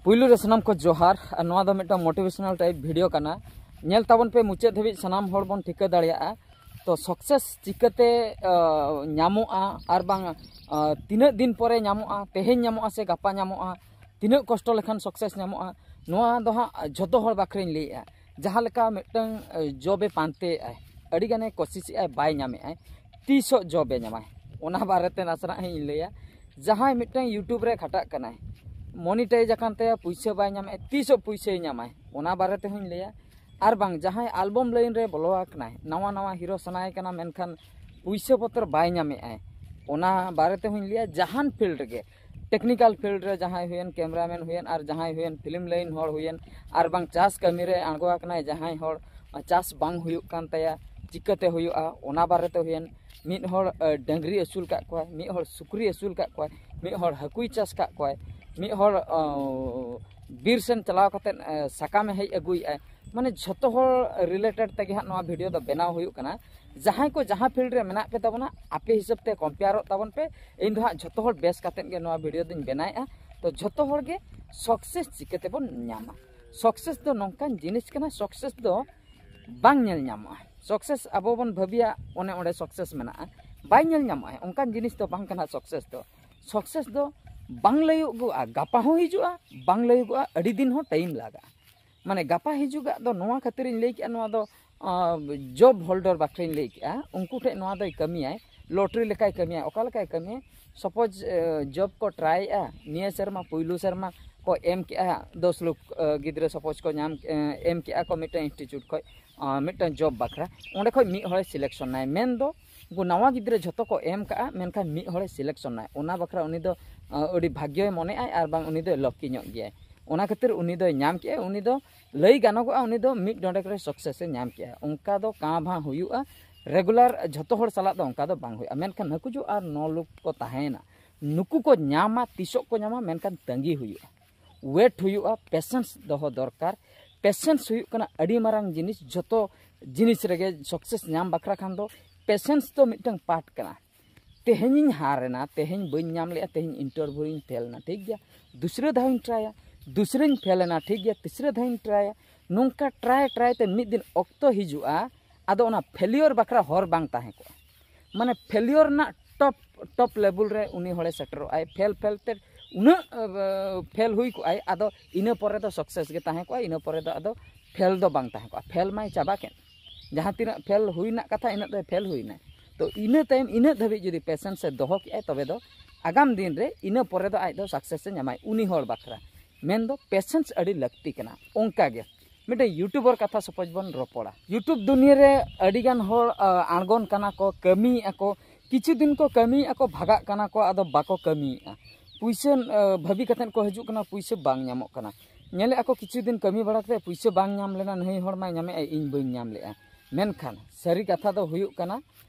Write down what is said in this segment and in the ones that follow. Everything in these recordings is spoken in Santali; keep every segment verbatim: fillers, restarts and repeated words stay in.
ᱯᱩᱭᱞᱩ ᱨᱮ ᱥᱟᱱᱟᱢ ᱠᱚ ᱡᱚᱦᱟᱨ᱾ ᱟᱨ ᱱᱚᱣᱟ ᱫᱚ ᱢᱤᱫᱴᱟᱝ motivational type video ᱠᱟᱱᱟ᱾ ᱧᱮᱞ ᱛᱟᱵᱚᱱ ᱯᱮ, ᱢᱩᱪᱟᱹᱫ ᱫᱷᱟᱹᱵᱤᱡ ᱥᱟᱱᱟᱢ ᱦᱚᱲ ᱵᱚᱱ ᱴᱷᱤᱠᱟᱹ ᱫᱟᱲᱮᱭᱟᱜᱼᱟ᱾ ᱛᱚ success ᱪᱤᱠᱟᱹᱛᱮ, ᱟ, ᱧᱟᱢᱚᱜᱼᱟ, ᱟᱨ ᱵᱟᱝ, ᱟ, ᱛᱤᱱᱟᱹᱜ ᱫᱤᱱ ᱯᱚᱨᱮ ᱧᱟᱢᱚᱜᱼᱟ, ᱛᱮᱦᱮᱧ ᱧᱟᱢᱚᱜᱼᱟ ᱥᱮ ᱜᱟᱯᱟ ᱧᱟᱢᱚᱜᱼᱟ, ᱛᱤᱱᱟᱹᱜ ᱠᱚᱥᱴᱚ ᱞᱮᱠᱷᱟᱱ success ᱧᱟᱢᱚᱜᱼᱟ, ᱱᱚᱣᱟ ᱫᱚ ᱦᱟᱸᱜ ᱡᱷᱚᱛᱚ ᱦᱚᱲ ᱵᱟᱠᱷᱨᱟᱧ ᱞᱟᱹᱭᱮᱜᱼᱟ᱾ ᱡᱟᱦᱟᱸ ᱞᱮᱠᱟ ᱢᱤᱫᱴᱟᱝ, ᱟ, job ᱮ ᱯᱟᱱᱛᱮᱭᱮᱜᱼᱟᱭ, ᱟᱹᱰᱤ ᱜᱟᱱᱮ ᱠᱳᱥᱤᱥᱮᱜᱼᱟᱭ, ᱵᱟᱭ ᱧᱟᱢᱮᱜᱼᱟᱭ, ᱛᱤᱥᱚᱜ job ᱮ ᱧᱟᱢᱟᱭ, ᱚᱱᱟ ᱵᱟᱨᱮᱛᱮ ᱱᱟᱥᱮᱱᱟᱜ ᱤᱧ ᱞᱟᱹᱭᱟ᱾ ᱡᱟᱦᱟᱸᱭ ᱢᱤᱫᱴᱟᱝ YouTube ᱨᱮ ᱠᱷᱟᱴᱟᱜ ᱠᱟᱱᱟᱭ, monetize ᱟᱠᱟᱱ ᱛᱟᱭᱟ, ᱯᱩᱭᱥᱟᱹ ᱵᱟᱭ ᱧᱟᱢᱮᱜᱼᱟ, ᱛᱤᱥᱚᱜ ᱯᱩᱭᱥᱟᱹᱭ ᱧᱟᱢᱟᱭ, ᱚᱱᱟ ᱵᱟᱨᱮ ᱛᱮᱦᱚᱸᱧ ᱞᱟᱹᱭᱟ᱾ ᱟᱨ ᱵᱟᱝ, ᱡᱟᱦᱟᱸᱭ album line ᱨᱮ ᱵᱚᱞᱚ ᱟᱠᱟᱱᱟᱭ, ᱱᱟᱣᱟ ᱱᱟᱣᱟ hero ᱥᱟᱱᱟᱭᱮ ᱠᱟᱱᱟ, ᱢᱮᱱᱠᱷᱟᱱ ᱯᱩᱭᱥᱟᱹ ᱯᱚᱛᱨᱚ ᱵᱟᱭ ᱧᱟᱢᱮᱜᱼᱟᱭ, ᱚᱱᱟ ᱵᱟᱨᱮ ᱛᱮᱦᱚᱸᱧ ᱞᱟᱹᱭᱟ᱾ ᱡᱟᱦᱟᱱ field ᱨᱮᱜᱮ, technical field ᱨᱮ ᱡᱟᱦᱟᱸᱭ ᱦᱩᱭᱮᱱ, cameraman ᱦᱩᱭᱮᱱ, ᱟᱨ ᱡᱟᱦᱟᱸᱭ ᱦᱩᱭᱮᱱ film line ᱦᱚᱲ ᱦᱩᱭᱮᱱ, ᱟᱨ ᱵᱟᱝ ᱪᱟᱥ ᱠᱟᱹᱢᱤ ᱨᱮ ᱟᱬᱜᱚ ᱟᱠᱟᱱᱟᱭ ᱡᱟᱦᱟᱸᱭ ᱦᱚᱲ, ᱪᱟᱥ ᱵᱟᱝ ᱦᱩᱭᱩᱜ ᱠᱟᱱ ᱛᱟᱭᱟ, ᱪᱤᱠᱟᱹᱛᱮ ᱦᱩᱭᱩᱜᱼᱟ, ᱚᱱᱟ ᱵᱟᱨᱮᱛᱮ ᱦᱩᱭᱮᱱ᱾ ᱢᱤᱫ ᱦᱚᱲ, ᱟ, ᱰᱟᱹᱝᱨᱤ ᱟᱹᱥᱩᱞ ᱠᱟᱜ ᱠᱚᱣᱟᱭ, ᱢᱤᱫ ᱦᱚᱲ ᱥᱩᱠᱨᱤ ᱟᱹᱥᱩᱞ ᱠᱟᱜ ᱠᱚᱣᱟᱭ, ᱢᱤᱫ ᱦᱚᱲ ᱦᱟᱹᱠᱩᱭ ᱪᱟᱥ ᱠᱟᱜ ᱠᱚᱣᱟᱭ, ᱢᱤᱫ ᱦᱚᱲ, ᱟ, ᱵᱤᱨ ᱥᱮᱱ ᱪᱟᱞᱟᱣ ᱠᱟᱛᱮᱫ, ᱟ, ᱥᱟᱠᱟᱢᱮ ᱦᱮᱡ ᱟᱹᱜᱩᱭᱮᱜᱼᱟᱭ᱾ ᱢᱟᱱᱮ ᱡᱷᱚᱛᱚ ᱦᱚᱲ related ᱛᱮᱜᱮ ᱦᱟᱸᱜ ᱱᱚᱣᱟ video ᱫᱚ ᱵᱮᱱᱟᱣ ᱦᱩᱭᱩᱜ ᱠᱟᱱᱟ᱾ ᱡᱟᱦᱟᱸᱭ ᱠᱚ ᱡᱟᱦᱟᱸ field ᱨᱮ ᱢᱮᱱᱟᱜ ᱯᱮ ᱛᱟᱵᱚᱱᱟ, ᱟᱯᱮ ᱦᱤᱥᱟᱹᱵ ᱛᱮ compareᱚᱜ ᱛᱟᱵᱚᱱ ᱯᱮ᱾ ᱤᱧ ᱫᱚ ᱦᱟᱸᱜ ᱡᱷᱚᱛᱚ ᱦᱚᱲ ᱵᱮᱥ ᱠᱟᱛᱮᱫ ᱜᱮ ᱱᱚᱣᱟ video ᱫᱚᱧ ᱵᱮᱱᱟᱣᱮᱜᱼᱟ᱾ ᱛᱚ ᱡᱷᱚᱛᱚ ᱦᱚᱲ ᱜᱮ success ᱪᱤᱠᱟᱹ ᱛᱮᱵᱚᱱ ᱧᱟᱢᱟ? Success ᱫᱚ ᱱᱚᱝᱠᱟᱱ ᱡᱤᱱᱤᱥ ᱠᱟᱱᱟ, success ᱫᱚ ᱵᱟᱝ ᱧᱮᱞ ᱧᱟᱢᱚᱜᱼᱟ᱾ Success ᱟᱵᱚ ᱵᱚᱱ ᱵᱷᱟᱹᱵᱤᱭᱟ ᱚᱱᱮ ᱚᱸᱰᱮ success ᱢᱮᱱᱟᱜᱼᱟ, ᱵᱟᱭ ᱧᱮᱞ ᱧᱟᱢᱚᱜᱼᱟ᱾ ᱚᱱᱠᱟᱱ ᱡᱤᱱᱤᱥ ᱫᱚ ᱵᱟᱝ ᱠᱟᱱᱟ success ᱫᱚ᱾ Success ᱫᱚ ᱵᱟᱝ ᱞᱟᱹᱭᱚᱜᱚᱜᱼᱟ, ᱜᱟᱯᱟ ᱦᱚᱸ ᱦᱤᱡᱩᱜᱼᱟ, ᱵᱟᱝ ᱞᱟᱹᱭᱚᱜᱚᱜᱼᱟ, ᱟᱹᱰᱤ ᱫᱤᱱ ᱦᱚᱸ time ᱞᱟᱜᱟᱜᱼᱟ᱾ ᱢᱟᱱᱮ ᱜᱟᱯᱟ ᱦᱤᱡᱩᱜᱟᱜ ᱫᱚ ᱱᱚᱣᱟ ᱠᱷᱟᱹᱛᱤᱨᱤᱧ ᱞᱟᱹᱭ ᱠᱮᱜᱼᱟ, ᱱᱚᱣᱟ ᱫᱚ, ᱟᱸ, job holder ᱵᱟᱠᱷᱨᱟᱧ ᱞᱟᱹᱭ ᱠᱮᱜᱼᱟ᱾ ᱩᱱᱠᱩ ᱴᱷᱮᱱ ᱱᱚᱣᱟ ᱫᱚᱭ ᱠᱟᱹᱢᱤᱭᱟᱭ, lottery ᱞᱮᱠᱟᱭ ᱠᱟᱹᱢᱤᱭᱟᱭ᱾ ᱚᱠᱟ ᱞᱮᱠᱟᱭ ᱠᱟᱹᱢᱤᱭᱟᱭ? Suppose, ᱮ, job ᱠᱚ tryᱮᱜᱼᱟ, ᱱᱤᱭᱟᱹ ᱥᱮᱨᱢᱟ, ᱯᱩᱭᱞᱩ ᱥᱮᱨᱢᱟ ᱠᱚ ᱮᱢ ᱠᱮᱜᱼᱟ, ᱫᱚᱥ ᱞᱳᱠ, ᱮ, ᱜᱤᱫᱽᱨᱟᱹ suppose ᱠᱚ ᱧᱟᱢ, ᱮ, ᱮᱢ ᱠᱮᱜᱼᱟ ᱠᱚ ᱢᱤᱫᱴᱟᱝ institute ᱠᱷᱚᱱ, ᱟᱸ, ᱢᱤᱫᱴᱟᱝ job ᱵᱟᱠᱷᱨᱟ᱾ ᱚᱸᱰᱮ ᱠᱷᱚᱱ ᱢᱤᱫ ᱦᱚᱲᱮ selection ᱱᱟᱭ, ᱢᱮᱱᱫᱚ ᱩᱱᱠᱩ ᱱᱟᱣᱟ ᱜᱤᱫᱽᱨᱟᱹ ᱡᱷᱚᱛᱚ ᱠᱚ ᱮᱢ ᱠᱟᱜᱼᱟ, ᱢᱮᱱᱠᱷᱟᱱ ᱢᱤᱫ ᱦᱚᱲᱮ selection ᱱᱟᱭ᱾ ᱚᱱᱟ ᱵᱟᱠᱷᱨᱟ ᱩᱱᱤ ᱫᱚ, ᱟᱸ, ᱟᱹᱰᱤ ᱵᱷᱟᱜᱽᱭᱚᱭ ᱢᱚᱱᱮᱜᱼᱟᱭ, ᱟᱨ ᱵᱟᱝ ᱩᱱᱤ ᱫᱚᱭ lucky ᱧᱚᱜ ᱜᱮᱭᱟᱭ᱾ ᱚᱱᱟ ᱠᱷᱟᱹᱛᱤᱨ ᱩᱱᱤ ᱫᱚᱭ ᱧᱟᱢ ᱠᱮᱜᱼᱟᱭ, ᱩᱱᱤ ᱫᱚ ᱞᱟᱹᱭ ᱜᱟᱱᱚᱜᱚᱜᱼᱟ, ᱩᱱᱤ ᱫᱚ ᱢᱤᱫ ᱰᱚᱸᱰᱮᱠ ᱨᱮ success ᱮ ᱧᱟᱢ ᱠᱮᱜᱼᱟ᱾ ᱚᱱᱠᱟ ᱫᱚ ᱠᱟᱸ ᱵᱷᱟᱸ ᱦᱩᱭᱩᱜᱼᱟ, regular ᱡᱷᱚᱛᱚ ᱦᱚᱲ ᱥᱟᱞᱟᱜ ᱫᱚ ᱚᱱᱠᱟ ᱫᱚ ᱵᱟᱝ ᱦᱩᱭᱩᱜᱼᱟ᱾ ᱢᱮᱱᱠᱷᱟᱱ ᱱᱩᱠᱩ ᱡᱚ ᱟᱨ ᱱᱚ ᱞᱳᱠ ᱠᱚ ᱛᱟᱦᱮᱸᱭᱮᱱᱟ, ᱱᱩᱠᱩ ᱠᱚ ᱧᱟᱢᱟ, ᱛᱤᱥᱚᱜ ᱠᱚ ᱧᱟᱢᱟ, ᱢᱮᱱᱠᱷᱟᱱ ᱛᱟᱺᱜᱤ ᱦᱩᱭᱩᱜᱼᱟ, wait ᱦᱩᱭᱩᱜᱼᱟ, patience ᱫᱚᱦᱚ ᱫᱚᱨᱠᱟᱨ᱾ Patience ᱦᱩᱭᱩᱜ ᱠᱟᱱᱟ ᱟᱹᱰᱤ ᱢᱟᱨᱟᱝ ᱡᱤᱱᱤᱥ, ᱡᱷᱚᱛᱚ ᱡᱤᱱᱤᱥ ᱨᱮᱜᱮ success ᱧᱟᱢ ᱵᱟᱠᱷᱨᱟ ᱠᱷᱟᱱ ᱫᱚ patience ᱫᱚ ᱢᱤᱫᱴᱟᱝ part ᱠᱟᱱᱟ᱾ ᱛᱮᱦᱮᱧᱤᱧ ᱦᱟᱨ ᱮᱱᱟ, ᱛᱮᱦᱮᱧ ᱵᱟᱹᱧ ᱧᱟᱢ ᱞᱮᱜᱼᱟ, ᱛᱮᱦᱮᱧ interview ᱨᱤᱧ fail ᱮᱱᱟ, ᱴᱷᱤᱠ ᱜᱮᱭᱟ, ᱫᱩᱥᱨᱟᱹ ᱫᱷᱟᱣᱤᱧ tryᱟ᱾ ᱫᱩᱥᱨᱟᱹᱧ ᱯᱷᱮᱞ ᱮᱱᱟ, ᱴᱷᱤᱠ ᱜᱮᱭᱟ, ᱛᱤᱥᱨᱟᱹ ᱫᱷᱟᱣᱤᱧ ᱴᱨᱟᱭᱟ᱾ ᱱᱚᱝᱠᱟ ᱴᱨᱟᱭ ᱴᱨᱟᱭ ᱛᱮ ᱢᱤᱫ ᱫᱤᱱ ᱚᱠᱛᱚ ᱦᱤᱡᱩᱜᱼᱟ, ᱟᱫᱚ ᱚᱱᱟ ᱯᱷᱮᱞᱤᱭᱚᱨ ᱵᱟᱠᱷᱨᱟ ᱦᱚᱨ ᱵᱟᱝ ᱛᱟᱦᱮᱸ ᱠᱚᱜᱼᱟ᱾ ᱢᱟᱱᱮ ᱯᱷᱮᱞᱤᱭᱚᱨ ᱨᱮᱱᱟᱜ ᱴᱚᱯ ᱴᱚᱯ ᱞᱮᱵᱮᱞ ᱨᱮ ᱩᱱᱤ ᱦᱚᱲᱮ ᱥᱮᱴᱮᱨᱚᱜ ᱟᱭ᱾ ᱯᱷᱮᱞ ᱯᱷᱮᱞ ᱛᱮ ᱩᱱᱟᱹᱜ ᱯᱷᱮᱞ ᱦᱩᱭ ᱠᱚᱜᱼᱟᱭ, ᱟᱫᱚ ᱤᱱᱟᱹ ᱯᱚᱨᱮ ᱫᱚ ᱥᱟᱠᱥᱮᱥ ᱜᱮ ᱛᱟᱦᱮᱸ ᱠᱚᱜᱼᱟ, ᱤᱱᱟᱹ ᱯᱚᱨᱮ ᱫᱚ ᱟᱫᱚ ᱯᱷᱮᱞ ᱫᱚ ᱵᱟᱝ ᱛᱟᱦᱮᱸ ᱠᱚᱜᱼᱟ᱾ ᱯᱷᱮᱞ ᱢᱟᱭ ᱪᱟᱵᱟ ᱠᱮᱫ, ᱡᱟᱦᱟᱸ ᱛᱤᱱᱟᱹᱜ ᱯᱷᱮᱞ ᱦᱩᱭ ᱨᱮᱱᱟᱜ ᱠᱟᱛᱷᱟ ᱤᱱᱟᱹᱜ ᱫᱚᱭ ᱯᱷᱮᱞ ᱦᱩᱭᱱᱟ᱾ ᱛᱚ ᱤᱱᱟᱹ ᱛᱟᱭᱚᱢ ᱤᱱᱟᱹᱜ ᱫᱷᱟᱹᱵᱤᱡ ᱡᱩᱫᱤ ᱯᱮᱥᱮᱱᱥ ᱮ ᱫᱚᱦᱚ ᱠᱮᱜᱼᱟᱭ, ᱛᱚᱵᱮ ᱫᱚ ᱟᱜᱟᱢ ᱫᱤᱱ ᱨᱮ ᱤᱱᱟᱹ ᱯᱚᱨᱮ ᱫᱚ ᱟᱡ ᱫᱚ ᱥᱟᱠᱥᱮᱥ ᱮ ᱧᱟᱢᱟᱭ ᱩᱱᱤ ᱦᱚᱲ ᱵᱟᱠᱷᱨᱟ᱾ ᱢᱮᱱᱫᱚ ᱯᱮᱥᱮᱱᱥ ᱟᱹᱰᱤ ᱞᱟᱹᱠᱛᱤ ᱠᱟᱱᱟ᱾ ᱚᱱᱠᱟ ᱜᱮ ᱢᱤᱫᱴᱮᱱ ᱭᱩᱴᱩᱵᱟᱨ ᱠᱟᱛᱷᱟ ᱥᱟᱯᱳᱡᱽ ᱵᱚᱱ ᱨᱚᱯᱚᱲᱟ᱾ ᱭᱩᱴᱩᱵᱽ ᱫᱩᱱᱤᱭᱟᱹ ᱨᱮ ᱟᱹᱰᱤᱜᱟᱱ ᱦᱚᱲ ᱟ, ᱟᱬᱜᱚᱱ ᱠᱟᱱᱟ ᱠᱚ, ᱠᱟᱹᱢᱤᱭᱮᱫᱼᱟ ᱠᱚ᱾ ᱠᱤᱪᱷᱩ ᱫᱤᱱ ᱠᱚ ᱠᱟᱹᱢᱤᱭᱮᱫᱼᱟ ᱠᱚ, ᱵᱷᱟᱜᱟᱜ ᱠᱟᱱᱟ ᱠᱚ, ᱟᱫᱚ ᱵᱟᱠᱚ ᱠᱟᱹᱢᱤᱭᱮᱫᱼᱟ᱾ ᱯᱩᱭᱥᱟᱹ ᱟ, ᱵᱷᱟᱹᱵᱤ ᱠᱟᱛᱮᱫ ᱠᱚ ᱦᱤᱡᱩᱜ ᱠᱟᱱᱟ, ᱯᱩᱭᱥᱟᱹ ᱵᱟᱝ ᱧᱟᱢᱚᱜ ᱠᱟᱱᱟ᱾ ᱧᱮᱞᱮᱫᱼᱟ ᱠᱚ ᱠᱤᱪᱷᱩ ᱫᱤᱱ ᱠᱟᱹᱢᱤ ᱵᱟᱲᱟ ᱠᱟᱛᱮᱫ ᱯᱩᱭᱥᱟᱹ ᱵᱟᱝ ᱧᱟᱢ ᱞᱮᱱᱟ, ᱱᱟᱹᱭ ᱦᱚᱲ ᱢᱟᱭ ᱧᱟᱢᱮᱫᱼᱟ, ᱤᱧ ᱵᱟᱹᱧ ᱧᱟᱢ ᱞᱮᱫᱼᱟ᱾ ᱢᱮᱱᱠᱷᱟᱱ ᱥᱟᱹᱨᱤ ᱠᱟᱛᱷᱟ ᱫᱚ ᱦᱩᱭᱩᱜ ᱠᱟᱱᱟ,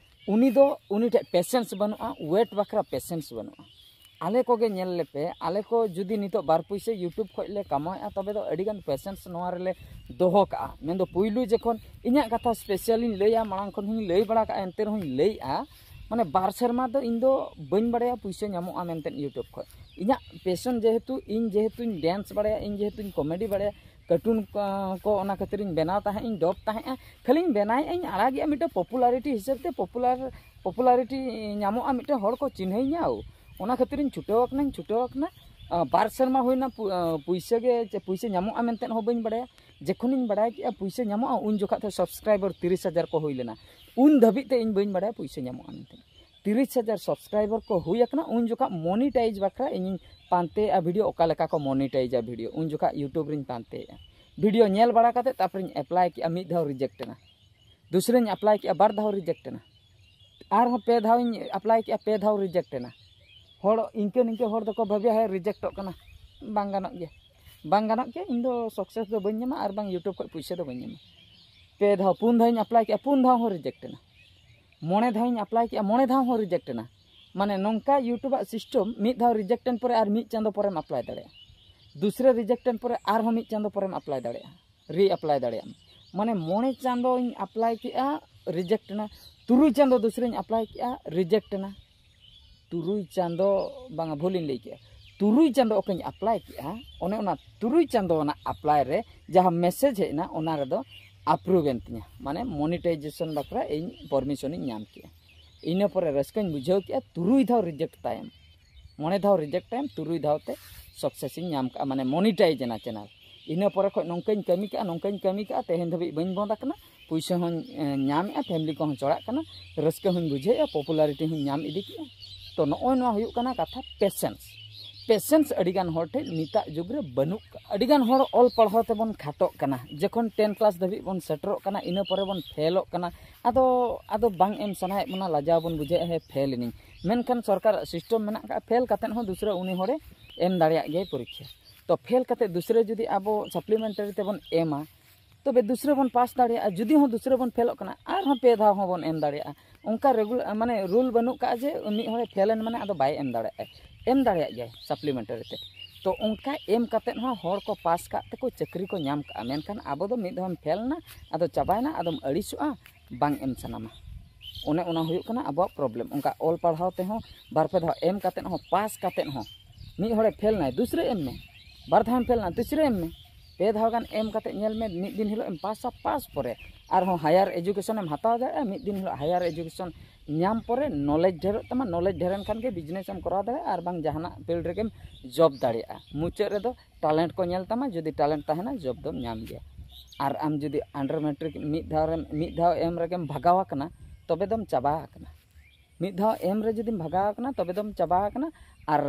ᱩᱱᱤ ᱫᱚ ᱩᱱᱤ ᱴᱷᱮᱱ ᱯᱮᱥᱮᱱᱥ ᱵᱟᱹᱱᱩᱜᱼᱟ, ᱣᱮᱴ ᱵᱟᱠᱷᱨᱟ ᱯᱮᱥᱮᱱᱥ ᱵᱟᱹᱱᱩᱜᱼᱟ᱾ ᱟᱞᱮ ᱠᱚᱜᱮ ᱧᱮᱞ ᱞᱮᱯᱮ, ᱟᱞᱮ ᱠᱚ ᱡᱩᱫᱤ ᱱᱤᱛᱚᱜ ᱵᱟᱨ ᱯᱩᱭᱥᱟᱹ ᱭᱩᱴᱩᱵᱽ ᱠᱷᱚᱱ ᱞᱮ ᱠᱟᱢᱟᱣᱮᱫᱼᱟ, ᱛᱚᱵᱮ ᱫᱚ ᱟᱹᱰᱤᱜᱟᱱ ᱯᱮᱥᱮᱱᱥ ᱱᱚᱣᱟ ᱨᱮᱞᱮ ᱫᱚᱦᱚ ᱠᱟᱜᱼᱟ᱾ ᱢᱮᱱᱫᱚ ᱯᱩᱭᱞᱩ ᱡᱚᱠᱷᱚᱱ ᱤᱧᱟᱹᱜ ᱠᱟᱛᱷᱟ ᱥᱯᱮᱥᱟᱞᱤᱧ ᱞᱟᱹᱭᱟ, ᱢᱟᱲᱟᱝ ᱠᱷᱚᱱ ᱦᱚᱸᱧ ᱞᱟᱹᱭ ᱵᱟᱲᱟ ᱠᱟᱜᱼᱟ, ᱮᱱᱛᱮ ᱨᱮᱦᱚᱸᱧ ᱞᱟᱹᱭᱮᱫᱼᱟ, ᱢᱟᱱᱮ ᱵᱟᱨ ᱥᱮᱨᱢᱟ ᱫᱚ ᱤᱧ ᱫᱚ ᱵᱟᱹᱧ ᱵᱟᱲᱟᱭᱟ ᱯᱩᱭᱥᱟᱹ ᱧᱟᱢᱚᱜᱼᱟ ᱢᱮᱱᱛᱮ ᱭᱩᱴᱩᱵᱽ ᱠᱷᱚᱱ᱾ ᱤᱧᱟᱹᱜ ᱯᱮᱥᱚᱱ ᱡᱮᱦᱮᱛᱩ, ᱤᱧ ᱡᱮᱦᱮᱛᱩᱧ ᱰᱮᱱᱥ ᱵᱟᱲᱟᱭᱟ, ᱤᱧ ᱡᱮᱦᱮᱛᱩᱧ ᱠᱚᱢᱮᱰᱤ ᱵᱟᱲᱟᱭᱟ, ᱠᱟᱨᱴᱩᱱ ᱠᱚ, ᱠᱚ ᱚᱱᱟ ᱠᱷᱟᱹᱛᱤᱨᱤᱧ ᱵᱮᱱᱟᱣ ᱛᱟᱦᱮᱸᱫ, ᱤᱧ ᱰᱚᱵ ᱛᱟᱦᱮᱸᱫᱼᱟ᱾ ᱠᱷᱟᱹᱞᱤᱧ ᱵᱮᱱᱟᱣᱮᱫᱼᱟᱹᱧ, ᱟᱲᱟᱜᱮᱫᱼᱟ ᱢᱤᱫᱴᱮᱱ ᱯᱚᱯᱩᱞᱟᱨᱤᱴᱤ ᱦᱤᱥᱟᱹᱵ ᱛᱮ, ᱯᱚᱯᱩᱞᱟᱨ, ᱯᱚᱯᱩᱞᱟᱨᱤᱴᱤ ᱧᱟᱢᱚᱜᱼᱟ, ᱢᱤᱫᱴᱮᱱ ᱦᱚᱲ ᱠᱚ ᱪᱤᱱᱦᱟᱹᱧᱟ᱾ ᱚᱱᱟ ᱠᱷᱟᱹᱛᱤᱨᱤᱧ ᱪᱷᱩᱴᱟᱹᱣ ᱟᱠᱟᱱᱟᱧ, ᱪᱷᱩᱴᱟᱹᱣ ᱟᱠᱟᱱᱟ᱾ ᱟ, ᱵᱟᱨ ᱥᱮᱨᱢᱟ ᱦᱩᱭᱱᱟ, ᱯᱩ-, ᱟ, ᱯᱩᱭᱥᱟᱹ ᱜᱮ, ᱪᱮ ᱯᱩᱭᱥᱟᱹ ᱧᱟᱢᱚᱜᱼᱟ ᱢᱮᱱᱛᱮ ᱦᱚᱸ ᱵᱟᱹᱧ ᱵᱟᱲᱟᱭᱟ᱾ ᱡᱚᱠᱷᱚᱱᱤᱧ ᱵᱟᱲᱟᱭ ᱠᱮᱫᱼᱟ ᱯᱩᱭᱥᱟᱹ ᱧᱟᱢᱚᱜᱼᱟ, ᱩᱱ ᱡᱚᱠᱷᱟᱜ ᱛᱮ ᱥᱟᱵᱥᱠᱨᱟᱭᱵᱟᱨ ᱛᱤᱨᱤᱥ ᱦᱟᱡᱟᱨ ᱠᱚ ᱦᱩᱭ ᱞᱮᱱᱟ᱾ ᱩᱱ ᱫᱷᱟᱹᱵᱤᱡ ᱛᱮ ᱤᱧ ᱵᱟᱹᱧ ᱵᱟᱲᱟᱭᱟ ᱯᱩᱭᱥᱟᱹ ᱧᱟᱢᱚᱜᱼᱟ ᱢᱮᱱᱛᱮ᱾ ᱛᱤᱨᱤᱥ ᱦᱟᱡᱟᱨ ᱥᱟᱵᱥᱠᱨᱟᱭᱵᱟᱨ ᱠᱚ ᱦᱩᱭ ᱟᱠᱟᱱᱟ, ᱩᱱ ᱡᱚᱠᱷᱟᱜ ᱢᱚᱱᱤᱴᱟᱭᱤᱡᱽ ᱵᱟᱠᱷᱨᱟ ᱤᱧᱤᱧ ᱯᱟᱱᱛᱮᱭᱮᱫᱼᱟ ᱵᱷᱤᱰᱤᱭᱳ, ᱚᱠᱟ ᱞᱮᱠᱟ ᱠᱚ ᱢᱚᱱᱤᱴᱟᱭᱤᱡᱟ ᱵᱷᱤᱰᱤᱭᱳ᱾ ᱩᱱ ᱡᱚᱠᱷᱟᱜ ᱭᱩᱴᱩᱵᱽ ᱨᱤᱧ ᱯᱟᱱᱛᱮᱭᱮᱫᱼᱟ᱾ ᱵᱷᱤᱰᱤᱭᱳ ᱧᱮᱞ ᱵᱟᱲᱟ ᱠᱟᱛᱮᱫ ᱛᱟᱨᱯᱚᱨᱮᱧ ᱮᱯᱞᱟᱭ ᱠᱮᱫᱼᱟ, ᱢᱤᱫ ᱫᱷᱟᱣ ᱨᱤᱡᱮᱠᱴ ᱮᱱᱟ᱾ ᱫᱩᱥᱨᱟᱹᱧ ᱮᱯᱞᱟᱭ ᱠᱮᱫᱼᱟ, ᱵᱟᱨ ᱫᱷᱟᱣ ᱨᱤᱡᱮᱠᱴ ᱮᱱᱟ᱾ ᱟᱨᱦᱚᱸ ᱯᱮ ᱫᱷᱟᱣᱤᱧ ᱮᱯᱞᱟᱭ ᱠᱮᱫᱼᱟ, ᱯᱮ ᱫᱷᱟᱣ ᱨᱤᱡᱮᱠᱴ ᱮᱱᱟ᱾ ᱦᱚᱲ ᱤᱱᱠᱟᱹ ᱱᱤᱝᱠᱟᱹ ᱦᱚᱲ ᱫᱚᱠᱚ ᱵᱷᱟᱹᱵᱤᱭᱟ, ᱦᱮᱸ, ᱨᱤᱡᱮᱠᱴᱚᱜ ᱠᱟᱱᱟ, ᱵᱟᱝ ᱜᱟᱱᱚᱜ ᱜᱮᱭᱟ, ᱵᱟᱝ ᱜᱟᱱᱚᱜ ᱜᱮᱭᱟ, ᱤᱧ ᱫᱚ ᱥᱟᱠᱥᱮᱥ ᱫᱚ ᱵᱟᱹᱧ ᱧᱟᱢᱟ ᱟᱨ ᱵᱟᱝ ᱭᱩᱴᱩᱵᱽ ᱠᱷᱚᱱ ᱯᱩᱭᱥᱟᱹ ᱫᱚ ᱵᱟᱹᱧ ᱧᱟᱢᱟ᱾ ᱯᱮ ᱫᱷᱟᱣ, ᱯᱩᱱ ᱫᱷᱟᱣᱤᱧ ᱮᱯᱞᱟᱭ ᱠᱮᱫᱼᱟ, ᱯᱩᱱ ᱫᱷᱟᱣ ᱦᱚᱸ ᱨᱤᱡᱮᱠᱴ ᱮᱱᱟ᱾ ᱢᱚᱬᱮ ᱫᱷᱟᱣᱤᱧ ᱮᱯᱞᱟᱭ ᱠᱮᱫᱼᱟ, ᱢᱚᱬᱮ ᱫᱷᱟᱣ ᱦᱚᱸ ᱨᱤᱡᱮᱠᱴ ᱮᱱᱟ᱾ ᱢᱟᱱᱮ ᱱᱚᱝᱠᱟ ᱭᱩᱴᱩᱵᱟᱜ ᱥᱤᱥᱴᱮᱢ, ᱢᱤᱫ ᱫᱷᱟᱣ ᱨᱤᱡᱮᱠᱴ ᱮᱱ ᱯᱚᱨᱮ ᱟᱨ ᱢᱤᱫ ᱪᱟᱸᱫᱚ ᱯᱚᱨᱮᱢ ᱮᱯᱞᱟᱭ ᱫᱟᱲᱮᱭᱟᱜᱼᱟ, ᱫᱩᱥᱨᱟᱹ ᱨᱤᱡᱮᱠᱴ ᱮᱱ ᱯᱚᱨᱮ ᱟᱨᱦᱚᱸ ᱢᱤᱫ ᱪᱟᱸᱫᱚ ᱯᱚᱨᱮᱢ ᱮᱯᱞᱟᱭ ᱫᱟᱲᱮᱭᱟᱜᱼᱟ, ᱨᱤ ᱮᱯᱞᱟᱭ ᱫᱟᱲᱮᱭᱟᱜᱼᱟ᱾ ᱢᱟᱱᱮ ᱢᱚᱬᱮ ᱪᱟᱸᱫᱚᱧ ᱮᱯᱞᱟᱭ ᱠᱮᱫᱼᱟ, ᱨᱤᱡᱮᱠᱴ ᱮᱱᱟ᱾ ᱛᱩᱨᱩᱭ ᱪᱟᱸᱫᱚ ᱫᱩᱥᱨᱟᱹᱧ ᱮᱯᱞᱟᱭ ᱠᱮᱫᱼᱟ, ᱨᱤᱡᱮᱠᱴ ᱮᱱᱟ᱾ ᱛᱩᱨᱩᱭ ᱪᱟᱸᱫᱚ, ᱵᱟᱝᱟ, ᱵᱷᱩᱞᱤᱧ ᱞᱟᱹᱭ ᱠᱮᱫᱼᱟ, ᱛᱩᱨᱩᱭ ᱪᱟᱸᱫᱚ ᱚᱠᱟᱧ ᱟᱯᱞᱟᱭ ᱠᱮᱜᱼᱟ, ᱚᱱᱮ ᱚᱱᱟ ᱛᱩᱨᱩᱭ ᱪᱟᱸᱫᱚ ᱨᱮᱱᱟᱜ ᱟᱯᱞᱟᱭ ᱨᱮ ᱡᱟᱦᱟᱸ ᱢᱮᱥᱮᱡᱽ ᱦᱮᱡ ᱮᱱᱟ, ᱚᱱᱟ ᱨᱮᱫᱚ ᱟᱯᱨᱩᱵᱷ ᱮᱱ ᱛᱤᱧᱟ, ᱢᱟᱱᱮ ᱢᱚᱱᱤᱴᱟᱭᱡᱮᱥᱚᱱ ᱵᱟᱠᱷᱨᱟ ᱤᱧ ᱯᱟᱨᱢᱤᱥᱚᱱᱤᱧ ᱧᱟᱢ ᱠᱮᱜᱼᱟ᱾ ᱤᱱᱟᱹ ᱯᱚᱨᱮ ᱨᱟᱹᱥᱠᱟᱹᱧ ᱵᱩᱡᱷᱟᱹᱣ ᱠᱮᱜᱼᱟ, ᱛᱩᱨᱩᱭ ᱫᱷᱟᱣ ᱨᱤᱡᱮᱠᱴ ᱛᱟᱭᱚᱢ, ᱢᱚᱬᱮ ᱫᱷᱟᱣ ᱨᱤᱡᱮᱠᱴ ᱛᱟᱭᱚᱢ ᱛᱩᱨᱩᱭ ᱫᱷᱟᱣ ᱛᱮ ᱥᱟᱠᱥᱮᱥ ᱤᱧ ᱧᱟᱢ ᱠᱟᱜᱼᱟ, ᱢᱟᱱᱮ ᱢᱚᱱᱤᱴᱟᱭᱤᱡᱽ ᱮᱱᱟ ᱪᱮᱱᱮᱞ᱾ ᱤᱱᱟᱹ ᱯᱚᱨᱮ ᱠᱷᱚᱱ ᱱᱚᱝᱠᱟᱧ ᱠᱟᱹᱢᱤ ᱠᱟᱜᱼᱟ, ᱱᱚᱝᱠᱟᱧ ᱠᱟᱹᱢᱤ ᱠᱟᱜᱼᱟ, ᱛᱮᱦᱮᱧ ᱫᱷᱟᱹᱵᱤᱡ ᱵᱟᱹᱧ ᱵᱚᱱᱫ ᱟᱠᱟᱱᱟ, ᱯᱩᱭᱥᱟᱹ ᱦᱚᱸᱧ ᱧᱟᱢᱮᱜᱼᱟ, ᱯᱷᱮᱢᱤᱞᱤ ᱠᱚᱦᱚᱸ ᱪᱚᱲᱟᱜ ᱠᱟᱱᱟ, ᱨᱟᱹᱥᱠᱟᱹ ᱦᱚᱸᱧ ᱵᱩᱡᱷᱟᱹᱣᱮᱜᱼᱟ, ᱯᱚᱯᱩᱞᱟᱨᱤᱴᱤ ᱦᱚᱸᱧ ᱧᱟᱢ ᱤᱫᱤ ᱠᱮᱜᱼᱟ᱾ ᱛᱚ ᱱᱚᱜᱼᱚᱭ ᱱᱚᱣᱟ ᱦᱩᱭᱩᱜ ᱠᱟᱱᱟ ᱠᱟᱛᱷᱟ ᱯᱮᱥᱮᱱᱥ᱾ ᱯᱮᱥᱮᱱᱥ ᱟᱹᱰᱤᱜᱟᱱ ᱦᱚᱲ ᱴᱷᱮᱱ ᱱᱤᱛᱟᱜ ᱡᱩᱜᱽ ᱨᱮ ᱵᱟᱹᱱᱩᱜ ᱠᱟᱜᱼᱟ᱾ ᱟᱹᱰᱤᱜᱟᱱ ᱦᱚᱲ ᱚᱞ ᱯᱟᱲᱦᱟᱣ ᱛᱮᱵᱚᱱ ᱠᱷᱟᱴᱚᱜ ᱠᱟᱱᱟ, ᱡᱚᱠᱷᱚᱱ ᱴᱮᱱ ᱠᱞᱟᱥ ᱫᱷᱟᱹᱵᱤᱡ ᱵᱚᱱ ᱥᱮᱴᱮᱨᱚᱜ ᱠᱟᱱᱟ, ᱤᱱᱟᱹ ᱯᱚᱨᱮ ᱵᱚᱱ ᱯᱷᱮᱞᱚᱜ ᱠᱟᱱᱟ᱾ ᱟᱫᱚ ᱟᱫᱚ ᱵᱟᱝ ᱮᱢ ᱥᱟᱱᱟᱭᱮᱫ ᱵᱚᱱᱟ, ᱞᱟᱡᱟᱣ ᱵᱚᱱ ᱵᱩᱡᱷᱟᱹᱣᱮᱫᱼᱟ, ᱦᱮᱸ ᱯᱷᱮᱞ ᱮᱱᱟᱹᱧ᱾ ᱢᱮᱱᱠᱷᱟᱱ ᱥᱚᱨᱠᱟᱨᱟᱜ ᱥᱤᱥᱴᱮᱢ ᱢᱮᱱᱟᱜ ᱠᱟᱜᱼᱟ, ᱯᱷᱮᱞ ᱠᱟᱛᱮᱫ ᱦᱚᱸ ᱫᱩᱥᱨᱟᱹ ᱩᱱᱤ ᱦᱚᱲᱮ ᱮᱢ ᱫᱟᱲᱮᱭᱟᱜ ᱜᱮᱭᱟᱭ ᱯᱚᱨᱤᱠᱠᱷᱟ᱾ ᱛᱚ ᱯᱷᱮᱞ ᱠᱟᱛᱮᱫ ᱫᱩᱥᱨᱟᱹ ᱡᱩᱫᱤ ᱟᱵᱚ ᱥᱟᱯᱞᱤᱢᱮᱱᱴᱟᱨᱤ ᱛᱮᱵᱚᱱ ᱮᱢᱟ, ᱛᱚᱵᱮ ᱫᱩᱥᱨᱟᱹ ᱵᱚᱱ ᱯᱟᱥ ᱫᱟᱲᱮᱭᱟᱜᱼᱟ᱾ ᱡᱩᱫᱤ ᱦᱚᱸ ᱫᱩᱥᱨᱟᱹ ᱵᱚᱱ ᱯᱷᱮᱞᱚᱜ ᱠᱟᱱᱟ, ᱟᱨᱦᱚᱸ ᱯᱮ ᱫᱷᱟᱣ ᱦᱚᱸᱵᱚᱱ ᱮᱢ ᱫᱟᱲᱮᱭᱟᱜᱼᱟ᱾ ᱚᱱᱠᱟ ᱨᱮᱜᱩᱞᱟᱨ ᱢᱟᱱᱮ ᱨᱩᱞ ᱵᱟᱹᱱᱩᱜ ᱠᱟᱜᱼᱟ ᱡᱮ ᱢᱤᱫ ᱦᱚᱲᱮ ᱯᱷᱮᱞ ᱮᱱ ᱢᱟᱱᱮ ᱟᱫᱚ ᱵᱟᱭ ᱮᱢ ᱫᱟᱲᱮᱭᱟᱜᱼᱟ᱾ ᱮᱢ ᱫᱟᱲᱮᱭᱟᱜ ᱜᱮᱭᱟᱭ ᱥᱟᱯᱞᱤᱢᱮᱱᱴᱟᱨᱤ ᱛᱮ᱾ ᱛᱚ ᱚᱱᱠᱟ ᱮᱢ ᱠᱟᱛᱮᱫ ᱦᱚᱸ ᱦᱚᱲ ᱠᱚ ᱯᱟᱥ ᱠᱟᱜ ᱛᱮᱠᱚ ᱪᱟᱹᱠᱨᱤ ᱠᱚ ᱧᱟᱢ ᱠᱟᱜᱼᱟ, ᱢᱮᱱᱠᱷᱟᱱ ᱟᱵᱚ ᱫᱚ ᱢᱤᱫ ᱫᱷᱟᱣᱮᱢ ᱯᱷᱮᱞ ᱮᱱᱟ, ᱟᱫᱚ ᱪᱟᱵᱟᱭᱮᱱᱟ, ᱟᱫᱚᱢ ᱟᱹᱲᱤᱥᱚᱜᱼᱟ, ᱵᱟᱝ ᱮᱢ ᱥᱟᱱᱟᱢᱟ᱾ ᱚᱱᱮ ᱚᱱᱟ ᱦᱩᱭᱩᱜ ᱠᱟᱱᱟ ᱟᱵᱚᱣᱟᱜ ᱯᱨᱚᱵᱞᱮᱢ᱾ ᱚᱱᱠᱟ ᱚᱞ ᱯᱟᱲᱦᱟᱣ ᱛᱮᱦᱚᱸ ᱵᱟᱨ ᱯᱮ ᱫᱷᱟᱣ ᱮᱢ ᱠᱟᱛᱮᱫ ᱦᱚᱸ, ᱯᱟᱥ ᱠᱟᱛᱮᱫ ᱦᱚᱸ, ᱢᱤᱫ ᱦᱚᱲᱮ ᱯᱷᱮᱞ ᱮᱱᱟᱭ, ᱫᱩᱥᱨᱟᱹ ᱮᱢ ᱢᱮ, ᱵᱟᱨ ᱫᱷᱟᱣᱮᱢ ᱯᱷᱮᱞ ᱮᱱᱟ, ᱛᱤᱥᱨᱟᱹ ᱮᱢ ᱢᱮ᱾ ᱯᱮ ᱫᱷᱟᱣ ᱜᱟᱱ ᱮᱢ ᱠᱟᱛᱮᱫ ᱧᱮᱞ ᱢᱮ, ᱢᱤᱫ ᱫᱤᱱ ᱦᱤᱞᱳᱜ ᱮᱢ ᱯᱟᱥᱟ, ᱯᱟᱥ ᱯᱚᱨᱮ ᱟᱨᱦᱚᱸ ᱦᱟᱭᱟᱨ ᱮᱡᱩᱠᱮᱥᱚᱱ ᱮᱢ ᱦᱟᱛᱟᱣ ᱫᱟᱲᱮᱭᱟᱜᱼᱟ᱾ ᱢᱤᱫ ᱫᱤᱱ ᱦᱤᱞᱳᱜ ᱦᱟᱭᱟᱨ ᱮᱡᱩᱠᱮᱥᱚᱱ ᱧᱟᱢ ᱯᱚᱨᱮ ᱱᱚᱞᱮᱡᱽ ᱰᱷᱮᱨᱚᱜ ᱛᱟᱢᱟ, ᱱᱚᱞᱮᱡᱽ ᱰᱷᱮᱨ ᱮᱱ ᱠᱷᱟᱱ ᱜᱮ ᱵᱤᱡᱽᱱᱮᱥ ᱮᱢ ᱠᱚᱨᱟᱣ ᱫᱟᱲᱮᱭᱟᱜᱼᱟ, ᱟᱨ ᱵᱟᱝ ᱡᱟᱦᱟᱱᱟᱜ ᱯᱷᱤᱞᱰ ᱨᱮᱜᱮᱢ ᱡᱚᱵ ᱫᱟᱲᱮᱭᱟᱜᱼᱟ᱾ ᱢᱩᱪᱟᱹᱫ ᱨᱮᱫᱚ ᱴᱮᱞᱮᱱᱴ ᱠᱚ ᱧᱮᱞ ᱛᱟᱢᱟ, ᱡᱩᱫᱤ ᱴᱮᱞᱮᱱᱴ ᱛᱟᱦᱮᱱᱟ ᱡᱚᱵ ᱫᱚᱢ ᱧᱟᱢ ᱜᱮᱭᱟ᱾ ᱟᱨ ᱟᱢ ᱡᱩᱫᱤ ᱟᱱᱰᱟᱨ ᱢᱮᱴᱨᱤᱠ ᱢᱤᱫ ᱫᱷᱟᱣ ᱨᱮᱢ, ᱢᱤᱫ ᱫᱷᱟᱣ ᱮᱢ ᱨᱮᱜᱮᱢ ᱵᱷᱟᱜᱟᱣ ᱟᱠᱟᱱᱟ, ᱛᱚᱵᱮ ᱫᱚᱢ ᱪᱟᱵᱟ ᱟᱠᱟᱱᱟ᱾ ᱢᱤᱫ ᱫᱷᱟᱣ ᱮᱢ ᱨᱮ ᱡᱩᱫᱤᱢ ᱵᱷᱟᱜᱟᱣ ᱟᱠᱟᱱᱟ, ᱛᱚᱵᱮ ᱫᱚᱢ ᱪᱟᱵᱟ ᱟᱠᱟᱱᱟ᱾ ᱟᱨ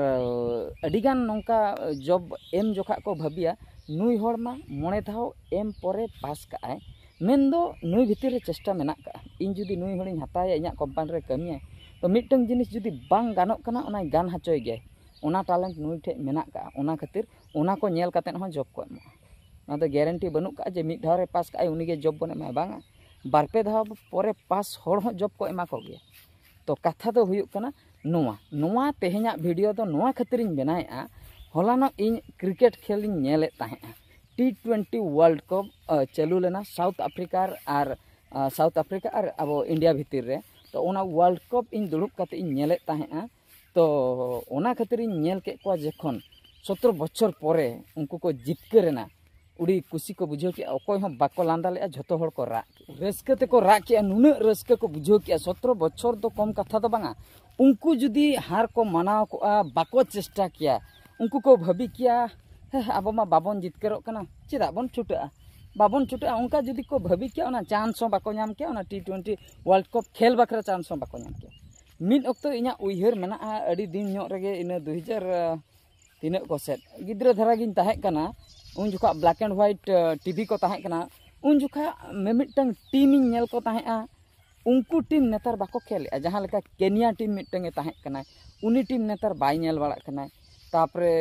ᱟᱹᱰᱤᱜᱟᱱ ᱱᱚᱝᱠᱟ ᱡᱚᱵ ᱮᱢ ᱡᱚᱠᱷᱟᱜ ᱠᱚ ᱵᱷᱟᱹᱵᱤᱭᱟ, ᱱᱩᱭ ᱦᱚᱲ ᱢᱟ ᱢᱚᱬᱮ ᱫᱷᱟᱣ ᱮᱢ ᱯᱚᱨᱮ ᱯᱟᱥ ᱠᱟᱜᱼᱟᱭ, ᱢᱮᱱᱫᱚ ᱱᱩᱭ ᱵᱷᱤᱛᱤᱨ ᱨᱮ ᱪᱮᱥᱴᱟ ᱢᱮᱱᱟᱜ ᱠᱟᱜᱼᱟ, ᱤᱧ ᱡᱩᱫᱤ ᱱᱩᱭ ᱦᱚᱲᱤᱧ ᱦᱟᱛᱟᱣᱮᱭᱟ, ᱤᱧᱟᱹᱜ ᱠᱳᱢᱯᱟᱱᱤ ᱨᱮ ᱠᱟᱹᱢᱤᱭᱟᱭ, ᱛᱚ ᱢᱤᱫᱴᱟᱝ ᱡᱤᱱᱤᱥ ᱡᱩᱫᱤ ᱵᱟᱝ ᱜᱟᱱᱚᱜ ᱠᱟᱱᱟ, ᱚᱱᱟᱭ ᱜᱟᱱ ᱦᱚᱪᱚᱭ ᱜᱮᱭᱟᱭ᱾ ᱚᱱᱟ ᱴᱮᱞᱮᱱᱴ ᱱᱩᱭ ᱴᱷᱮᱡ ᱢᱮᱱᱟᱜ ᱠᱟᱜᱼᱟ, ᱚᱱᱟ ᱠᱷᱟᱹᱛᱤᱨ ᱚᱱᱟ ᱠᱚ ᱧᱮᱞ ᱠᱟᱛᱮᱫ ᱦᱚᱸ ᱡᱚᱵ ᱠᱚ ᱮᱢᱚᱜᱼᱟ᱾ ᱚᱱᱟ ᱫᱚ ᱜᱮᱨᱮᱱᱴᱤ ᱵᱟᱹᱱᱩᱜ ᱠᱟᱜᱼᱟ ᱡᱮ ᱢᱤᱫ ᱫᱷᱟᱣ ᱨᱮ ᱯᱟᱥ ᱠᱟᱜᱼᱟᱭ ᱩᱱᱤᱜᱮ ᱡᱚᱵ ᱵᱚᱱ ᱮᱢᱟᱭᱟ, ᱵᱟᱝᱟ᱾ ᱵᱟᱨ ᱯᱮ ᱫᱷᱟᱣ ᱯᱚᱨᱮ ᱯᱟᱥ ᱦᱚᱲ ᱦᱚᱸ ᱡᱚᱵ ᱠᱚ ᱮᱢᱟ ᱠᱚᱜᱮᱭᱟ᱾ ᱛᱚ ᱠᱟᱛᱷᱟ ᱫᱚ ᱦᱩᱭᱩᱜ ᱠᱟᱱᱟ ᱱᱚᱣᱟ, ᱱᱚᱣᱟ ᱛᱮᱦᱮᱧᱟᱜ ᱵᱷᱤᱰᱤᱭᱳ ᱫᱚ ᱱᱚᱣᱟ ᱠᱷᱟᱹᱛᱤᱨᱤᱧ ᱵᱮᱱᱟᱣᱮᱫᱼᱟ᱾ ᱦᱚᱞᱟᱱᱚᱜ ᱤᱧ ᱠᱨᱤᱠᱮᱴ ᱠᱷᱮᱞ ᱤᱧ ᱧᱮᱞᱮᱫ ᱛᱟᱦᱮᱸᱫᱼᱟ, ᱴᱤ ᱴᱩᱭᱮᱱᱴᱤ ᱣᱟᱨᱞᱰ ᱠᱟᱯ ᱪᱟᱹᱞᱩ ᱞᱮᱱᱟ ᱥᱟᱣᱩᱛᱷ ᱟᱯᱷᱨᱤᱠᱟ ᱟᱨ, ᱟᱨ ᱥᱟᱣᱩᱛᱷ ᱟᱯᱷᱨᱤᱠᱟ ᱟᱨ ᱟᱵᱚ ᱤᱱᱰᱤᱭᱟ ᱵᱷᱤᱛᱤᱨ ᱨᱮ᱾ ᱛᱚ ᱚᱱᱟ ᱣᱟᱨᱞᱰ ᱠᱟᱯ ᱤᱧ ᱫᱩᱲᱩᱵ ᱠᱟᱛᱮ ᱤᱧ ᱧᱮᱞᱮᱫ ᱛᱟᱦᱮᱸᱫᱼᱟ᱾ ᱛᱚ ᱚᱱᱟ ᱠᱷᱟᱹᱛᱤᱨ ᱤᱧ ᱧᱮᱞ ᱠᱮᱫ ᱠᱚᱣᱟ, ᱡᱚᱠᱷᱚᱱ ᱥᱚᱛᱨᱚ ᱵᱚᱪᱷᱚᱨ ᱯᱚᱨᱮ ᱩᱱᱠᱩ ᱠᱚ ᱡᱤᱛᱠᱟᱹᱨ ᱮᱱᱟ, ᱟᱹᱰᱤ ᱠᱩᱥᱤ ᱠᱚ ᱵᱩᱡᱷᱟᱹᱣ ᱠᱮᱫᱼᱟ᱾ ᱚᱠᱚᱭ ᱦᱚᱸ ᱵᱟᱠᱚ ᱞᱟᱸᱫᱟ ᱞᱮᱫᱼᱟ, ᱡᱷᱚᱛᱚ ᱦᱚᱲ ᱠᱚ ᱨᱟᱜ ᱠᱮᱫᱼᱟ᱾ ᱨᱟᱹᱥᱠᱟᱹ ᱛᱮᱠᱚ ᱨᱟᱜ ᱠᱮᱫᱼᱟ, ᱱᱩᱱᱟᱹᱜ ᱨᱟᱹᱥᱠᱟᱹ ᱠᱚ ᱵᱩᱡᱷᱟᱹᱣ ᱠᱮᱫᱼᱟ᱾ ᱥᱚᱛᱨᱚ ᱵᱚᱪᱷᱚᱨ ᱫᱚ ᱠᱚᱢ ᱠᱟᱛᱷᱟ ᱫᱚ ᱵᱟᱝᱟ᱾ ᱩᱱᱠᱩ ᱡᱩᱫᱤ ᱦᱟᱨ ᱠᱚ ᱢᱟᱱᱟᱣ ᱠᱚᱜᱼᱟ, ᱵᱟᱠᱚ ᱪᱮᱥᱴᱟ ᱠᱮᱭᱟ, ᱩᱱᱠᱩ ᱠᱚ ᱵᱷᱟᱹᱵᱤ ᱠᱮᱭᱟ, "ᱦᱮᱸ, ᱟᱵᱚ ᱢᱟ ᱵᱟᱵᱚᱱ ᱡᱤᱛᱠᱟᱹᱨᱚᱜ ᱠᱟᱱᱟ, ᱪᱮᱫᱟᱜ ᱵᱚᱱ ᱪᱷᱩᱴᱟᱹᱜᱼᱟ?" ᱵᱟᱵᱚᱱ ᱪᱷᱩᱴᱟᱹᱜᱼᱟ, ᱚᱱᱠᱟ ᱡᱩᱫᱤ ᱠᱚ ᱵᱷᱟᱹᱵᱤ ᱠᱮᱭᱟ, ᱚᱱᱟ ᱪᱟᱱᱥ ᱦᱚᱸ ᱵᱟᱠᱚ ᱧᱟᱢ ᱠᱮᱭᱟ, ᱚᱱᱟ ᱴᱤ ᱴᱩᱭᱮᱱᱴᱤ ᱣᱟᱨᱞᱰ ᱠᱟᱯ ᱠᱷᱮᱞ ᱵᱟᱠᱷᱨᱟ ᱪᱟᱱᱥ ᱦᱚᱸ ᱵᱟᱠᱚ ᱧᱟᱢ ᱠᱮᱭᱟ᱾ ᱢᱤᱫ ᱚᱠᱛᱚ ᱤᱧᱟᱹᱜ ᱩᱭᱦᱟᱹᱨ ᱢᱮᱱᱟᱜᱼᱟ, ᱟᱹᱰᱤ ᱫᱤᱱ ᱧᱚᱜ ᱨᱮᱜᱮ, ᱤᱱᱟᱹ ᱫᱩ ᱦᱟᱡᱟᱨ ᱛᱤᱱᱟᱹᱜ ᱠᱚ ᱥᱮᱫ, ᱜᱤᱫᱽᱨᱟᱹ ᱫᱷᱟᱨᱟ ᱜᱤᱧ ᱛᱟᱦᱮᱸ ᱠᱟᱱᱟ, ᱩᱱ ᱡᱚᱠᱷᱟᱜ ᱵᱞᱮᱠ ᱮᱱᱰ ᱦᱳᱣᱟᱭᱤᱴ ᱴᱤᱵᱷᱤ ᱠᱚ ᱛᱟᱦᱮᱸ ᱠᱟᱱᱟ᱾ ᱩᱱ ᱡᱚᱠᱷᱟᱜ ᱢᱤᱢᱤᱫᱴᱟᱝ ᱴᱤᱢ ᱤᱧ ᱧᱮᱞ ᱠᱚ ᱛᱟᱦᱮᱸᱜᱼᱟ, ᱩᱱᱠᱩ ᱴᱤᱢ ᱱᱮᱛᱟᱨ ᱵᱟᱠᱚ ᱠᱷᱮᱞᱮᱜᱼᱟ᱾ ᱡᱟᱦᱟᱸ ᱞᱮᱠᱟ ᱠᱮᱱᱤᱭᱟ ᱴᱤᱢ ᱢᱤᱫᱴᱟᱝ ᱮ ᱛᱟᱦᱮᱸ ᱠᱟᱱᱟᱭ, ᱩᱱᱤ ᱴᱤᱢ ᱱᱮᱛᱟᱨ ᱵᱟᱭ ᱧᱮᱞ ᱵᱟᱲᱟᱜ ᱠᱟᱱᱟᱭ᱾ ᱛᱟᱨᱯᱚᱨᱮ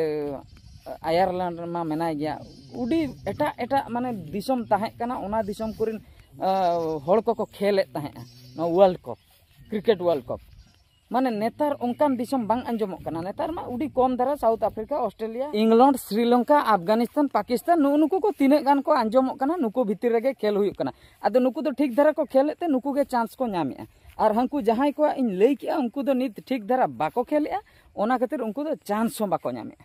ᱟᱭᱟᱨᱞᱮᱱᱰ ᱨᱮᱢᱟ ᱢᱮᱱᱟᱭ ᱜᱮᱭᱟ, ᱟᱹᱰᱤ ᱮᱴᱟᱜ ᱮᱴᱟᱜ ᱢᱟᱱᱮ ᱫᱤᱥᱚᱢ ᱛᱟᱦᱮᱸ ᱠᱟᱱᱟ, ᱚᱱᱟ ᱫᱤᱥᱚᱢ ᱠᱚᱨᱮᱱ ᱟᱸ, ᱦᱚᱲ ᱠᱚᱠᱚ ᱠᱷᱮᱞᱮᱫ ᱛᱟᱦᱮᱸᱜᱼᱟ ᱱᱚᱣᱟ ᱣᱟᱨᱞᱰ ᱠᱟᱯ, ᱠᱨᱤᱠᱮᱴ ᱣᱟᱨᱞᱰ ᱠᱟᱯ᱾ ᱢᱟᱱᱮ ᱱᱮᱛᱟᱨ ᱚᱱᱠᱟᱱ ᱫᱤᱥᱚᱢ ᱵᱟᱝ ᱟᱸᱡᱚᱢᱚᱜ ᱠᱟᱱᱟ᱾ ᱱᱮᱛᱟᱨ ᱢᱟ ᱟᱹᱰᱤ ᱠᱚᱢ ᱫᱷᱟᱨᱟ South Africa, Australia, England, Sri Lanka, Afghanistan, Pakistan, ᱱᱩᱜᱼᱩ ᱱᱩᱠᱩ ᱠᱚ ᱛᱤᱱᱟᱹᱜ ᱜᱟᱱ ᱠᱚ ᱟᱸᱡᱚᱢᱚᱜ ᱠᱟᱱᱟ, ᱱᱩᱠᱩ ᱵᱷᱤᱛᱤᱨ ᱨᱮᱜᱮ ᱠᱷᱮᱞ ᱦᱩᱭᱩᱜ ᱠᱟᱱᱟ᱾ ᱟᱫᱚ ᱱᱩᱠᱩ ᱫᱚ ᱴᱷᱤᱠ ᱫᱷᱟᱨᱟ ᱠᱚ ᱠᱷᱮᱞᱮᱫ ᱛᱮ ᱱᱩᱠᱩ ᱜᱮ ᱪᱟᱱᱥ ᱠᱚ ᱧᱟᱢᱮᱜᱼᱟ᱾ ᱟᱨ ᱦᱟᱹᱱᱠᱩ ᱡᱟᱦᱟᱸᱭ ᱠᱚᱣᱟᱜ ᱤᱧ ᱞᱟᱹᱭ ᱠᱮᱜᱼᱟ, ᱩᱱᱠᱩ ᱫᱚ ᱱᱤᱛ ᱴᱷᱤᱠ ᱫᱷᱟᱨᱟ ᱵᱟᱠᱚ ᱠᱷᱮᱞᱮᱜᱼᱟ, ᱚᱱᱟ ᱠᱷᱟᱹᱛᱤᱨ ᱩᱱᱠᱩ ᱫᱚ ᱪᱟᱱᱥ ᱦᱚᱸ ᱵᱟᱠᱚ ᱧᱟᱢᱮᱜᱼᱟ᱾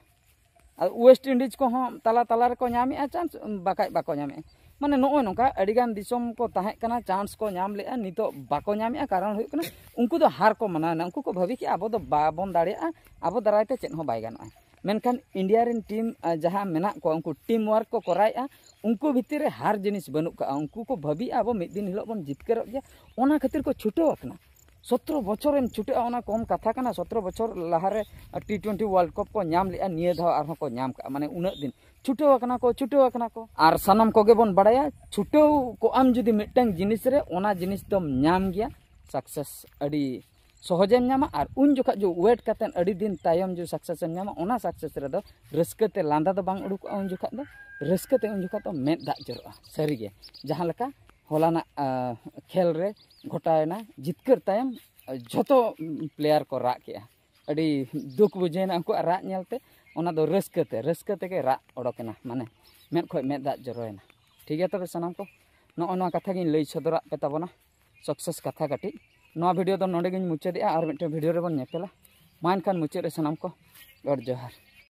ᱟᱨ ᱳᱭᱮᱥᱴ ᱤᱱᱰᱤᱡᱽ ᱠᱚᱦᱚᱸ ᱛᱟᱞᱟ ᱛᱟᱞᱟ ᱨᱮᱠᱚ ᱧᱟᱢᱮᱜᱼᱟ ᱪᱟᱱᱥ, ᱵᱟᱠᱷᱟᱡ ᱵᱟᱠᱚ ᱧᱟᱢᱮᱜᱼᱟ᱾ ᱢᱟᱱᱮ ᱱᱚᱜᱼᱚᱭ ᱱᱚᱝᱠᱟ ᱟᱹᱰᱤᱜᱟᱱ ᱫᱤᱥᱚᱢ ᱠᱚ ᱛᱟᱦᱮᱸ ᱠᱟᱱᱟ, ᱪᱟᱱᱥ ᱠᱚ ᱧᱟᱢ ᱞᱮᱜᱼᱟ, ᱱᱤᱛᱚᱜ ᱵᱟᱠᱚ ᱧᱟᱢᱮᱜᱼᱟ᱾ ᱠᱟᱨᱚᱱ ᱦᱩᱭᱩᱜ ᱠᱟᱱᱟ, ᱩᱱᱠᱩ ᱫᱚ ᱦᱟᱨ ᱠᱚ ᱢᱟᱱᱟᱣ ᱮᱱᱟ, ᱩᱱᱠᱩ ᱠᱚ ᱵᱷᱟᱹᱵᱤ ᱠᱮᱜᱼᱟ, ᱟᱵᱚ ᱫᱚ ᱵᱟᱵᱚᱱ ᱫᱟᱲᱮᱭᱟᱜᱼᱟ, ᱟᱵᱚ ᱫᱟᱨᱟᱭ ᱛᱮ ᱪᱮᱫ ᱦᱚᱸ ᱵᱟᱭ ᱜᱟᱱᱚᱜᱼᱟ᱾ ᱢᱮᱱᱠᱷᱟᱱ ᱤᱱᱰᱤᱭᱟ ᱨᱮᱱ ᱴᱤᱢ, ᱟᱸ, ᱡᱟᱦᱟᱸ ᱢᱮᱱᱟᱜ ᱠᱚᱣᱟ, ᱩᱱᱠᱩ ᱴᱤᱢ ᱣᱟᱨᱠ ᱠᱚ ᱠᱚᱨᱟᱣᱮᱜᱼᱟ, ᱩᱱᱠᱩ ᱵᱷᱤᱛᱤᱨ ᱨᱮ ᱦᱟᱨ ᱡᱤᱱᱤᱥ ᱵᱟᱹᱱᱩᱜ ᱠᱟᱜᱼᱟ᱾ ᱩᱱᱠᱩ ᱠᱚ ᱵᱷᱟᱹᱵᱤᱜᱼᱟ, ᱟᱵᱚ ᱢᱤᱫ ᱫᱤᱱ ᱦᱤᱞᱳᱜ ᱵᱚᱱ ᱡᱤᱛᱠᱟᱹᱨᱚᱜ ᱜᱮᱭᱟ, ᱚᱱᱟ ᱠᱷᱟᱹᱛᱤᱨ ᱠᱚ ᱪᱷᱩᱴᱟᱹᱣ ᱟᱠᱟᱱᱟ᱾ ᱥᱚᱛᱨᱚ ᱵᱚᱪᱷᱚᱨᱮᱢ ᱪᱷᱩᱴᱟᱹᱜᱼᱟ, ᱚᱱᱟ ᱠᱚᱢ ᱠᱟᱛᱷᱟ ᱠᱟᱱᱟ? ᱥᱚᱛᱨᱚ ᱵᱚᱪᱷᱚᱨ ᱞᱟᱦᱟᱨᱮ ᱴᱤ ᱴᱩᱭᱮᱱᱴᱤ ᱣᱟᱨᱞᱰ ᱠᱟᱯ ᱠᱚ ᱧᱟᱢ ᱞᱮᱜᱼᱟ, ᱱᱤᱭᱟᱹ ᱫᱷᱟᱣ ᱟᱨᱦᱚᱸ ᱠᱚ ᱧᱟᱢ ᱠᱟᱜᱼᱟ, ᱢᱟᱱᱮ ᱩᱱᱟᱹᱜ ᱫᱤᱱ ᱪᱷᱩᱴᱟᱹᱣ ᱟᱠᱟᱱᱟ ᱠᱚ, ᱪᱷᱩᱴᱟᱹᱣ ᱟᱠᱟᱱᱟ ᱠᱚ᱾ ᱟᱨ ᱥᱟᱱᱟᱢ ᱠᱚᱜᱮ ᱵᱚᱱ ᱵᱟᱲᱟᱭᱟ, ᱪᱷᱩᱴᱟᱹᱣ ᱠᱚᱜ ᱟᱢ ᱡᱩᱫᱤ ᱢᱤᱫᱴᱟᱝ ᱡᱤᱱᱤᱥ ᱨᱮ, ᱚᱱᱟ ᱡᱤᱱᱤᱥ ᱫᱚᱢ ᱧᱟᱢ ᱜᱮᱭᱟ, ᱥᱟᱠᱥᱮᱥ ᱟᱹᱰᱤ ᱥᱚᱦᱚᱡᱮᱢ ᱧᱟᱢᱟ᱾ ᱟᱨ ᱩᱱ ᱡᱚᱠᱷᱟᱡ ᱡᱚ ᱣᱮᱴ ᱠᱟᱛᱮᱫ ᱟᱹᱰᱤ ᱫᱤᱱ ᱛᱟᱭᱚᱢ ᱡᱚ ᱥᱟᱠᱥᱮᱥᱮᱢ ᱧᱟᱢᱟ, ᱚᱱᱟ ᱥᱟᱠᱥᱮᱥ ᱨᱮᱫᱚ ᱨᱟᱹᱥᱠᱟᱹ ᱛᱮ ᱞᱟᱸᱫᱟ ᱫᱚ ᱵᱟᱝ ᱩᱰᱩᱠᱚᱜᱼᱟ᱾ ᱩᱱ ᱡᱚᱠᱷᱟᱡ ᱫᱚ ᱨᱟᱹᱥᱠᱟᱹ ᱛᱮ ᱩᱱ ᱡᱚᱠᱷᱟᱡ ᱫᱚ ᱢᱮᱫ ᱫᱟᱜ ᱡᱚᱨᱚᱜᱼᱟ ᱥᱟᱹᱨᱤᱜᱮ᱾ ᱡᱟᱦᱟᱸ ᱞᱮᱠᱟ ᱦᱚᱞᱟᱱᱟᱜ, ᱟᱸ, ᱠᱷᱮᱞ ᱨᱮ ᱜᱷᱚᱴᱟᱣᱮᱱᱟ, ᱡᱤᱛᱠᱟᱹᱨ ᱛᱟᱭᱚᱢ ᱡᱷᱚᱛᱚ ᱯᱞᱮᱭᱟᱨ ᱠᱚ ᱨᱟᱜ ᱠᱮᱜᱼᱟ᱾ ᱟᱹᱰᱤ ᱫᱩᱠ ᱵᱩᱡᱷᱟᱹᱣᱮᱱᱟ ᱩᱱᱠᱩᱣᱟᱜ ᱨᱟᱜ ᱧᱮᱞᱛᱮ᱾ ᱚᱱᱟ ᱫᱚ ᱨᱟᱹᱥᱠᱟᱹ ᱛᱮ, ᱨᱟᱹᱥᱠᱟᱹ ᱛᱮᱜᱮ ᱨᱟᱜ ᱚᱰᱚᱠᱮᱱᱟ, ᱢᱟᱱᱮ ᱢᱮᱫ ᱠᱷᱚᱡ ᱢᱮᱫ ᱫᱟᱜ ᱡᱚᱨᱚᱭᱮᱱᱟ᱾ ᱴᱷᱤᱠ ᱜᱮᱭᱟ, ᱛᱚᱵᱮ ᱥᱟᱱᱟᱢ ᱠᱚ ᱱᱚᱜᱼᱚ ᱱᱚᱣᱟ ᱠᱟᱛᱷᱟ ᱜᱤᱧ ᱞᱟᱹᱭ ᱥᱚᱫᱚᱨᱟᱜ ᱯᱮ ᱛᱟᱵᱚᱱᱟ, ᱥᱟᱠᱥᱮᱥ ᱠᱟᱛᱷᱟ ᱠᱟᱹᱴᱤᱡ᱾ ᱱᱚᱣᱟ ᱵᱷᱤᱰᱤᱭᱳ ᱫᱚ ᱱᱚᱰᱮ ᱜᱤᱧ ᱢᱩᱪᱟᱹᱫᱮᱜᱼᱟ, ᱟᱨ ᱢᱤᱫᱴᱮᱱ ᱵᱷᱤᱰᱤᱭᱳ ᱨᱮᱵᱚᱱ ᱧᱮᱯᱮᱞᱟ᱾ ᱢᱟ ᱮᱱᱠᱷᱟᱱ ᱢᱩᱪᱟᱹᱫ ᱨᱮ ᱥᱟᱱᱟᱢ ᱠᱚ ᱜᱚᱰ ᱡᱚᱦᱟᱨ᱾